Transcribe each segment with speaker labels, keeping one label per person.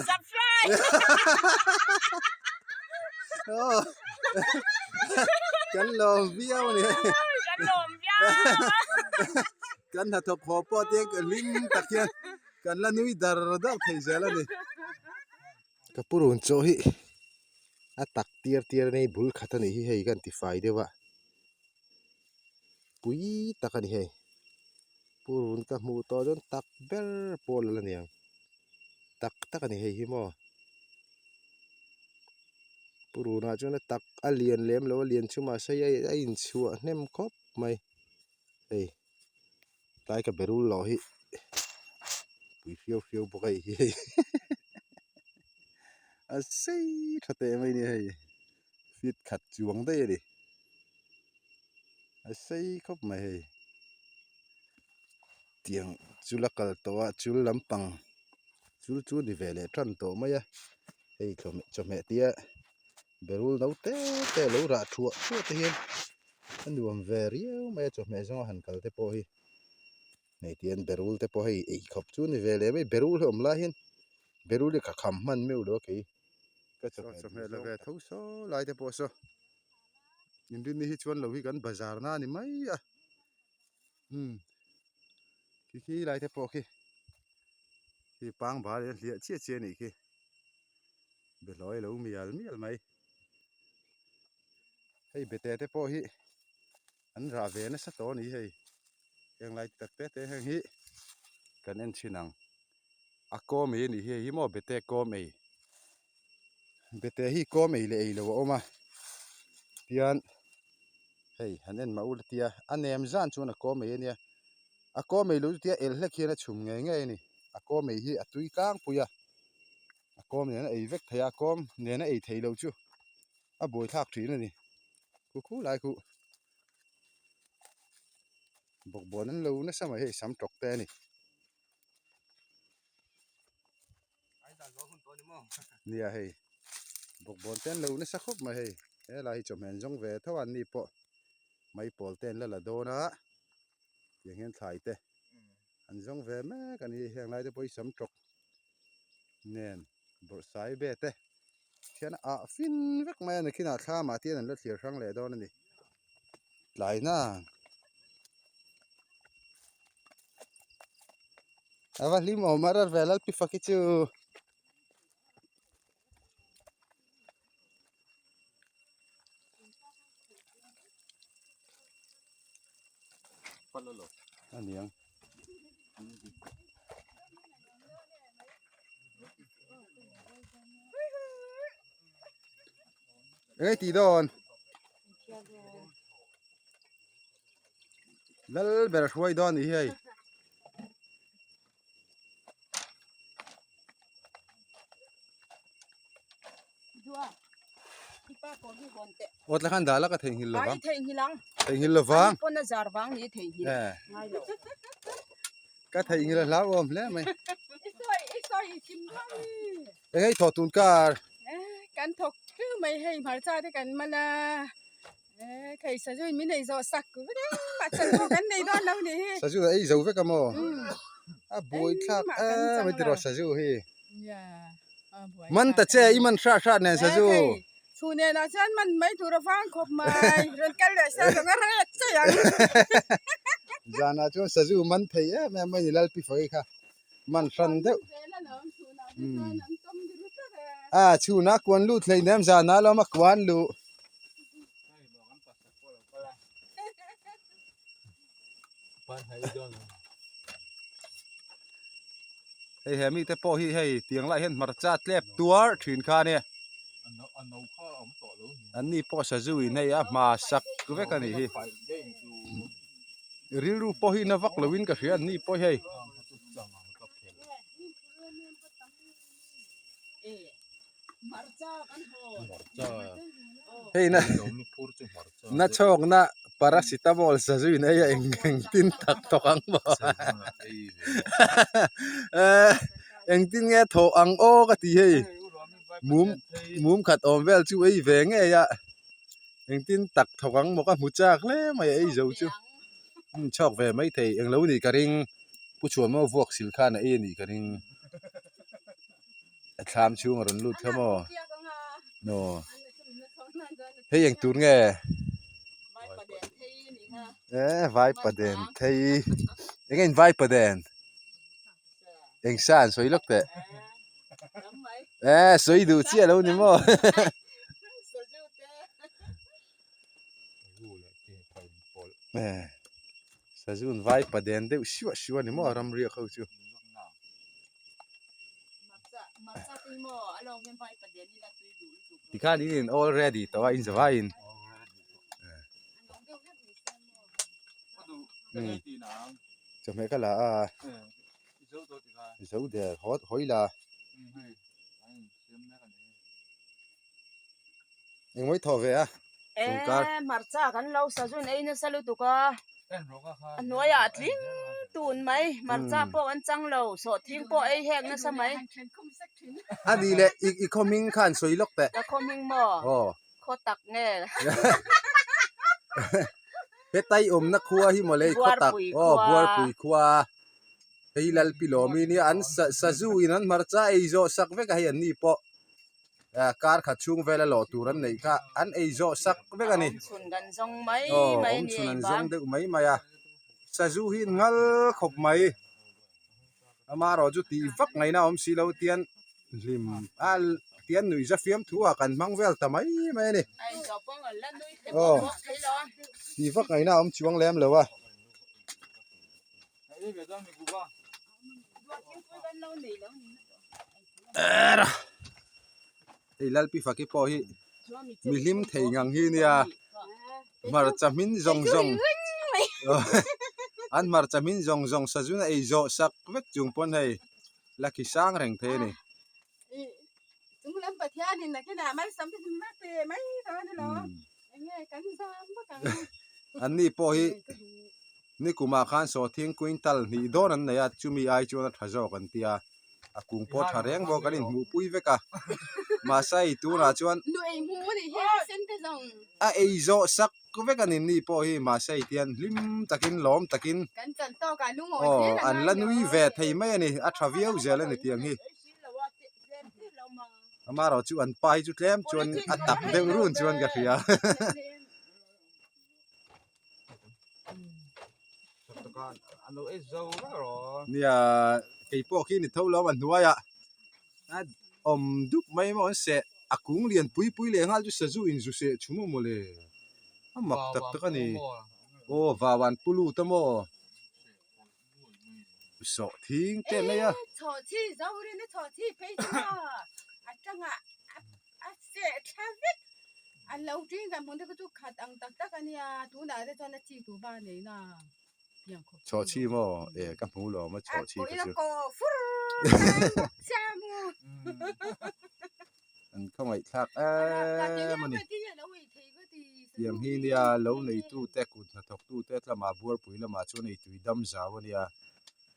Speaker 1: Subscribe!
Speaker 2: Oh. Kan lawm viau a ni.
Speaker 1: Kan lawm viau.
Speaker 2: Kan hnathawk haw pawh te hlim tak hian kan la nui dar dar thei zel a ni. Ka pu run chaw hi a tak tiar tiar a nei bul khat a nih hi hei kan ti fai deuh a pui tak a ni hei pu run ka hmuh tawh chuan tak ber pawl a la ni ang tak tak a ni hei hi maw pu runah chuan a tak a lian lem lo a lian chu mahse hei a inchhuah hnem khawp mai hei tlai ka berul loh hi pui hriau hriau bawk a hei hi hei a sei tha teh mai a ni hei feet khat chuang daih a ni a sei khawp mai hei tiang chul a kal tawh a chul lampang chul chu ni ve leh tan tawh mai a hei chawhmeh tia berul no te te alo rah thuah thuah te hian a nuam ve riau mai a chawhmeh zawnga han kal te pawh hi hei tihian berul te pawh hei ei khawp chu ni ve leh mai berul hi awm lai hian berul hi ka kham hman meuh lo a kei ka chawhmeh la ve tho saw lai te pawh saw inrinni hi chuan lo hi kan bazar na a ni mai a umm khi khi lai te pawh khi khi pangbal hi a hliah chiah chiah a nih khi behlawi a lo mial mial mai hei bete te pawh hi an rah ve nasa tawh a ni hei heng lai tak te te heng hi kan en thin ang a kawm ei a nih hi hei hi maw bete kawm ei bete hi kawm ei leh ei lo a awm a tian hei han en mah ula tia a nem zan chuan a kawm ei a nia a kawm ei lo chu tia el hlek hian a chhum ngei ngei a ni a kawm ei hi a tui tlangpui a a kawm nen a ei vek thei a a kawm nen a ei thei lo chu a buaithlak thin a ni khu khu lai khu bawkbawn an lo nasa mai hei sam tawk te a ni. Nia hei bawkbawn te an lo nasa khawp mai hei helai hi chawhmeh an zawng ve tho a an ni pawh maipawl te an la la dawn a tiang hian thlai te an zawng ve mek a ni heng lai te pawh hi sam tawk nen bawrhsai ve te khian a ah fin vek mai a nakhinah thlamah te hian an la thlir hrang leh dawn a ni tlai na a va hlim awm a ral ve lalpi fak hi chu. Aniang. Eng tih dawn? Lal ber hruai dawn ni hei. Aw tla khan dah la ka theihnghilh lovang. Theihnghilh lovang. Ka theihnghilh a hlauhawm hle mai. Eng hei thawh tun kar.
Speaker 3: Kan thawk tlu mai hei hmarcha te kan man a. Thei sazu in min ei zawh sak vek a, mah chan pawh kan nei dawn lo nih hi.
Speaker 2: Sazu a ei zo vek a maw? A buai thlak em mai tiraw sazu hi. Man ta che i man hrat hrat nen sazu.
Speaker 3: Chhu nenah chuan man mai tur a vang khawp mai, rawn kal leh se zawng a ret che ang.
Speaker 2: Zanah chuan sazu man thei em em mai ni Lalpi Fai kha. Man hran deuh. A chhunah kuan lut hleinem zanah lawm a kuan luh. Hei he mite pawh hi hei tiang lai hian hmarcha tlep tuar thin kha ania. An ni pawh sazu in hei a hma sak vek a nih hi. Rilru pawh hi na vak lo in ka hria an ni pawh hi hei. Hei na na chhawk na paracetamol sazu in ei a eng eng tin tak thawk ang maw engtin nge thawh ang aw ka ti hei mum mum khat awm vel chu ei ve ngei a engtin tak thawk ang maw ka hmu chak hle mai a ei zo chu chhawk ve maithei englo nih ka ring pu chhuanmaw vuak sil khan a ei a nih ka ring. Thlam chhung a rawn lut kha maw? Aw hei eng tur nge? Eh vaipaden thei eng nge in vaipaden? Eng sa an sawi lawk teh? Eh sawi duh chiah lo ni maw? Eh sazun vaipaden deuh suah suah a ni maw ramriak ho chu. Tikhan in in all ready tawh a in zavaiin chawhmeh ka la a zo der hawt hawi la engmawih thawh ve a chungkar
Speaker 1: Eh hmarcha kan lo sazun ei nasa lutuk a a hnuaiah a tling tun mai hmarcha pawh an chang lo sawhthing pawh ei hek nasa mai
Speaker 2: a nih leh i i khaw hming khan sawi lawk teh
Speaker 1: ka khaw hming maw
Speaker 2: aw
Speaker 1: khaw tak nge
Speaker 2: hetai awmna khua hi mawle khaw tak aw buarpui khua hei Lalpilawmi nia an sazu in an hmarcha ei zawh sak vek a hei an ni pawh kar khat chhung vela lawh tur an neih kha an ei zawh sak vek a ni.
Speaker 1: Awmchhun kan zawng mai
Speaker 2: Aw,
Speaker 1: mai a ni
Speaker 2: awmchhun
Speaker 1: ei
Speaker 2: an
Speaker 1: bang.
Speaker 2: zawng deuh mai mai a. Sazu hi ngal khawp mai. Amaherawh chu tih vak ngaihna a awm si lo tian hlim a tian nuihza fiamthu ah kan hmang vel ta mai mai a ni.
Speaker 1: Ai zawh pawh an la nui thei
Speaker 2: Aw,
Speaker 1: bawk thei lo a.
Speaker 2: tih vak ngaihna a awm chuang lem lo a. Hei Lalpi Faki pawh hi mi hlim thei ngang hi nia hmarcha hmin zawng zawng an hmarcha hmin zawng zawng sazuna ei zawh sak vek chung pawn hei la khi sang reng thei a ni. An ni pawh hi nikumah khan sawhthing quintal hnih dawn an nei a chumi ai chuan a tha zawk an tia a kung pawh tha reng bawk an inhmuhpui vek a mahse hei tunah chuan a ei zawh sak vek a ni ni pawh hi mahse hei tian hlim takin lawm takin aw an la nui ve thei mai a ni a tha viau zel a ni tiang hi. Amaherawh chu an pa hi chu tlem chuan a tak deuh run chuan ka hria. Nia kei pawh khi ni tho lo a hnuaiah a awm dup mai maw an seh a kung lian pui pui leh nghal chu sazu in zu seh chhum a mawle a mak tak tak a ni aw vau an pu lut a maw. Sawh thing te mai a.
Speaker 3: Chhawhchhi Zorin a chhawhchhi phei chu maw a tangah a seh thla vek a lo ṭin dan hmun te kha chu khat ang tak tak a nia tunah te chuan a chi tur ba nei na piang khawp.
Speaker 2: Chhawhchhi maw e ka hmu lo a chhawhchhi kha chu.
Speaker 3: A kawh fur mai bawk sia mu.
Speaker 2: An khawngaih thlak em a ni. Tiang hi nia lo neitute kut hnathawktute tlama buarpui lamah chuan ei tui dam zau a nia.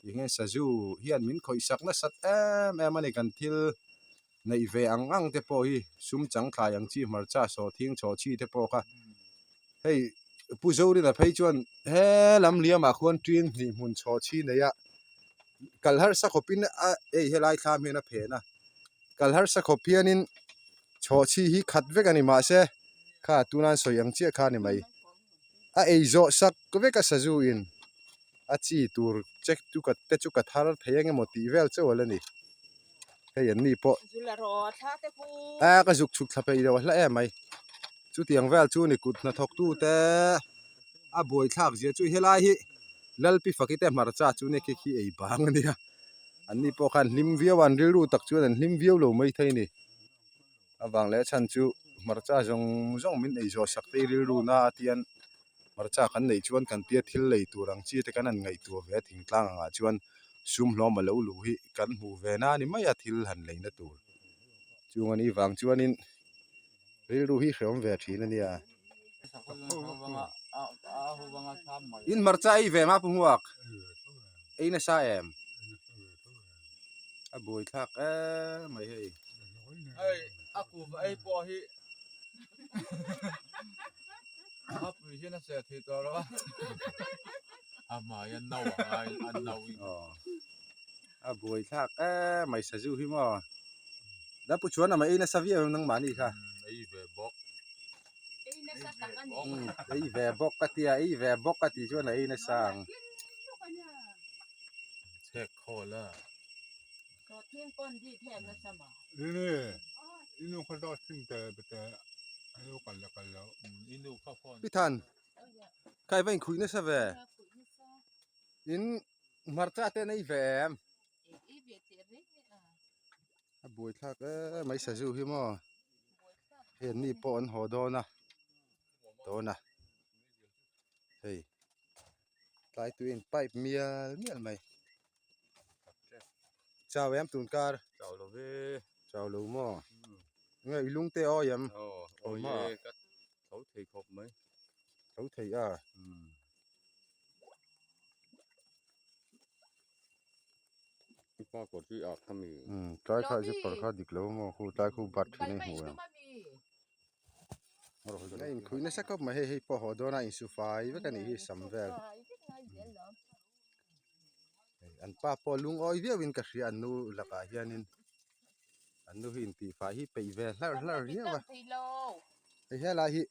Speaker 2: Tiang hian sazu hian min khawih sak nasat em em a ni. Kan thil neih ve ang ang te pawh hi sum chang thlai ang chi hmarcha sawhthing chhawh chi te pawh kha hei Pu Zorina phei chuan he lam liamah khuan ṭin hnih hmun chhawh chi nei a kal harsa khawpin a hei helai thlam hian a phen a. Kal harsa khawp hianin chhawhchhi hi khat vek a ni mahse kha tuna an sawi ang chiah kha a ni mai. A ei zawh sak vek a sazu in a chi tur che chu ka te chu ka thar thei ang emaw tih vel chauh a la ni. Hei an ni pawh a ka zuk chhuk thla peih lo a hla em mai. Chutiang vel chu ni kut hnathawk tu te a buaithlak zia chu helai hi Lalpi Fakite hmarcha chu ni khi khi ei bang a nia. An ni pawh khan hlim viau a, an rilru tak chuan an hlim viau lo mai thei a ni. Avang leh chhan chu hmarcha zawng zawng min ei zawh sak te hi rilru na a tian hmarcha kan neih chuan kan tia thil lei tur ang chi te kan han ngaihtuah ve a thingtlang angah chuan sum hlawm a lo luh hi kan hmuh ve na a ni mai a thil han leina tur. Chung a nih vang chuanin rilru hi hrehawm ve thin a nia. In hmarcha ei ve mah pu hmuak ei nasa em a buai thlak em mai hei.
Speaker 4: Hei a kuva ei pawh hi a pui hian a seh thei tawh lo a.
Speaker 5: A hmai a no a ngai a no in.
Speaker 2: A buai thlak em mai sazu hi maw. La pu chuan amah ei nasa viau em nangmahni kha.
Speaker 5: Ei ve bawk.
Speaker 1: Ei nasa tak a ni.
Speaker 2: Ei ve bawk ka tia, ei ve bawk ka tih chuan a ei nasa ang.
Speaker 5: Chhek khawl a.
Speaker 1: Sawhthing pawn di thek nasa ma.
Speaker 6: Ini, inu kha dawt thin te bete anu kal la kal lo.
Speaker 5: Inu kha phone.
Speaker 2: Pi Than, kai va inkhuih nasa ve. In hmarcha te an ei ve em? A buai thlak em mai sazu hi maw hei an ni pawh an haw dawn a dawn a hei tlai tui in pipe mial mial mai chau em tun kar
Speaker 4: chau lo ve
Speaker 2: chau lo maw nge i lung te awi em
Speaker 4: aw awi e ka tho thei khawp mai
Speaker 2: tho thei a
Speaker 4: Pa kawr chu i ak kha mi.
Speaker 2: Umm tlai kha zipper kha dik lo maw khu tlai khu bat thin a i hmu em. A inkhuih nasa khawp mai hei hei pawh haw dawn a insu fai vek a nih hi sam vel. An pa pawh lungawi viau in ka hria an nu lakah hianin an nu hi intih fai hi peih ve hlarh hlarh riau a. Hei helai hi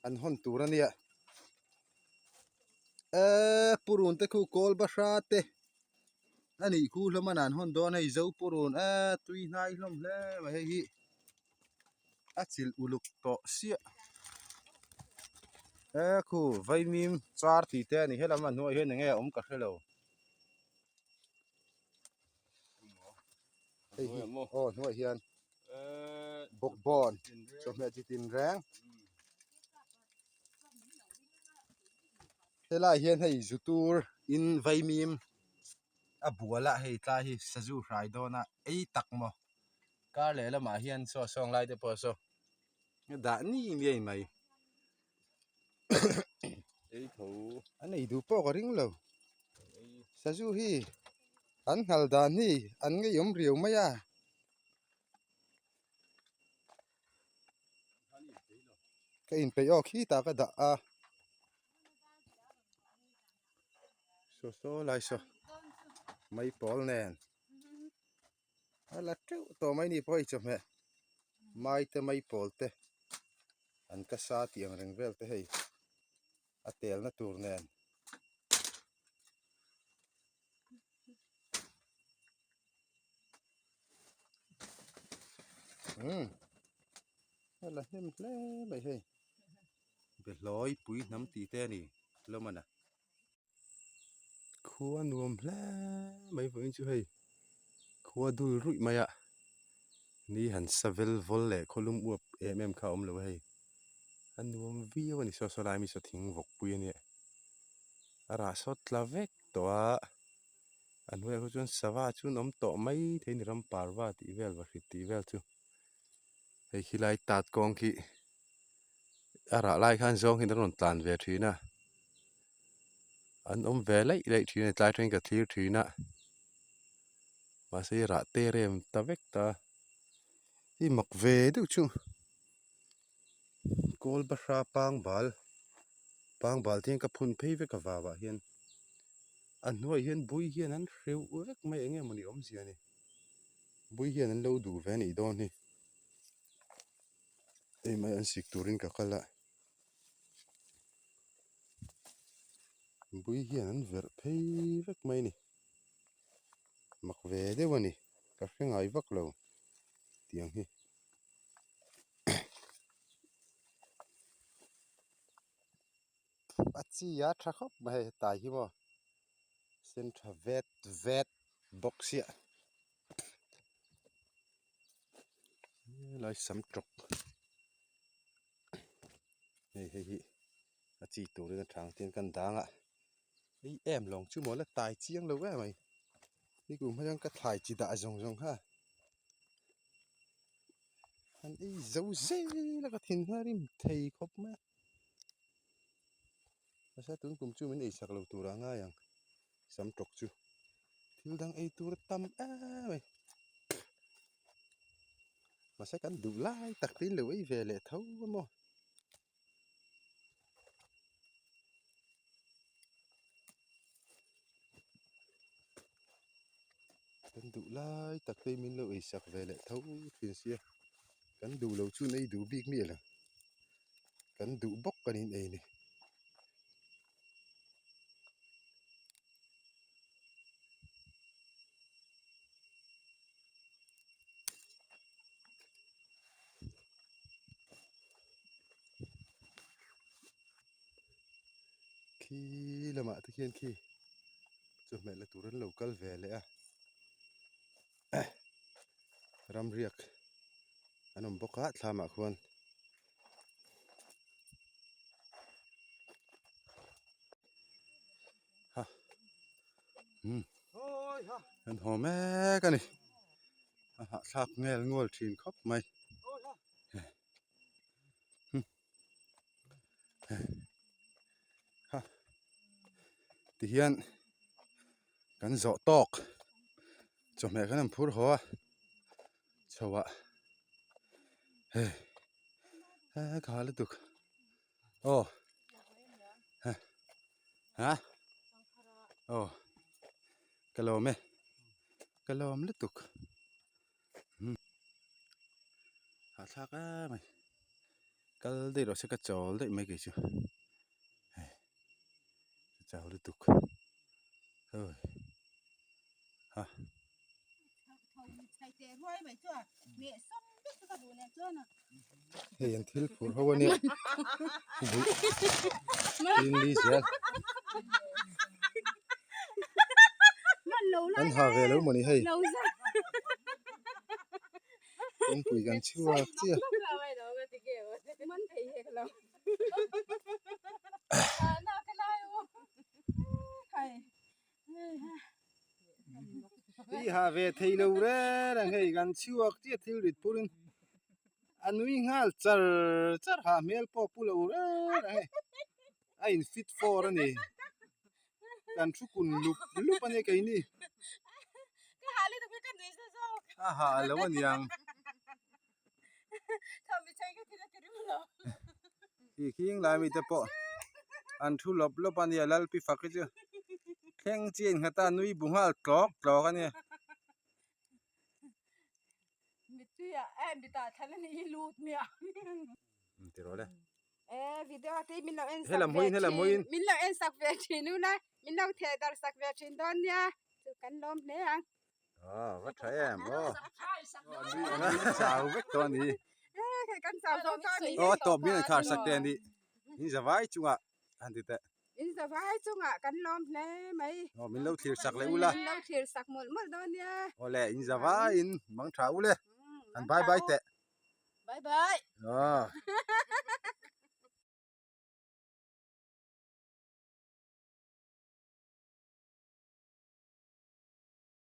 Speaker 2: an hawn tur a nia. Eee purun te khu kawl bahra te a nih khu hlawm a an hawn dawn hei zo purun eee tui hnai hlawm hle mai hei hi a chilh uluk tawh siah eee khu vaimim char tih te a ni helam a hnuaiah hian eng nge a awm ka hre lo hei hi aw hnuaiah hian bawkbawn chawhmeh chi tin reng. Helai hian hei zu tur in vaimim a bual a hei tlai hi sazu hrai dawn a ei tak maw kar leh lamah hian saw sawng lai te pawh saw dah ni ngei mai an ei duh pawh ka ring lo sazu hi an nghal dan hi an ngeiawm riau mai a. Ka inpeih awk hi tah ka dah a saw saw lai saw mai pawl nen a la teuh tawh mai ni pawh hei chawhmeh mai te mai pawl te an ka sa tih ang reng vel te hei a tel na tur nen. Umm a la hnem hle mai hei behlawi pui hnam tih te a ni hlawm a khua nuam hle mai vawiin chu hei khua dul ruih mai a ni han sa vel vawl leh khawlum uap em em kha a awm lo a hei a nuam viau a ni saw saw lai mi saw thing vawk pui a nia a rah sawt tla vek tawh a. A hnuaiah kha chuan sava chu an awm tawh mai thei a ni ram parva tih vel vahrit tih vel chu hei khi lai tat kawng khi a rah lai khan zawng hian an rawn tlan ve thin a an awm ve laih laih thin a tlai atangin ka thlir thin a mahse rah te rem ta vek ta hi mak ve deuh chu kawl bahra pangbal pangbal te hian ka phun phei vek a vauah hian. A hnuaiah hian bui hian an hreuh vek mai eng nge mawni awmzia ni bui hian an lo duh ve anih dawn hi hei mai an sik turin ka kal a bui hian an verh phei vek mai a ni mak ve deuh a ni ka hre ngai vak lo tiang hi. A chi a tha khawp mai hei hetlai hi maw sen tha vet vet bawk chiah helai sam tawk hei hei hi a chi turin a thang te hian kan dang a ei em lawng chu maw la tai chiang lo em mai nikum hian ka thlai chi dah zawng zawng kha an ei zo zel a ka thin kha a rim thei khawp mai a. Nasa tun kum chu min ei chak lo tur a ngai ang sam tawk chu thil dang ei tur a tam em mai mahse kan duh lai tak te in lo ei ve leh tho a maw. Kan duh lai tak te hi min lo ei sak ve leh tho thin sia kan duh lo chu an ei duh bik miah lo kan duh bawk kan in ei ni. Khi lamah te khian khi chawhmeh la tur an lo kal ve leh a ramriak an awm bawk a thlamah khuan. Ha umm an haw mek a ni a hahthlak ngel ngual thin khawp mai ha tihian kan zawh tawk chawhmeh kan han phur haw a chho ah hei he ka ha lutuk aw ha aw ka lawm e ka lawm lutuk hahthlak em mai kal daih rawh se ka chawl daih mai kei chu hei ka chau lutuk awi ha. Hei an thil phur ho ania tin li zel an ha ve lo mawni hei kawngpui kan chhuak chiah Hei ha ve thei lo reng reng hei kan chhuak chiah thil rit pur in a nui nghal char char ha hmel pawh pu lo reng reng hei a in fit for a ni kan thu kun lup lup a nia keini a ha lo a niang Khi khing lai mite pawh an thu lawp lawp a nia Lalpi fak hi chu thleng chian nghat a nui bu nghal tlawk tlawk a nia. Ti rawh le. Helam hawiin helam hawiin.
Speaker 3: Min lo en sak ve thin ula min lo theh darh sak ve thin dawn nia chu kan lawm hle ang.
Speaker 2: Ah, va tha em aw. Chau vek tawh a ni.
Speaker 3: Kan chau zo tawh a ni.
Speaker 2: Aw, a tawp min an khar sak te a ni. In zavai chungah han ti teh.
Speaker 3: In zavai chungah kan lawm hle mai.
Speaker 2: Aw, min lo thlir sak leh ula.
Speaker 3: Min lo thlir sak mawlh mawlh dawn nia.
Speaker 2: Aw le, in zavaiin mang tha u le. Han bye bye teh.
Speaker 3: Bye bye.
Speaker 2: Aw.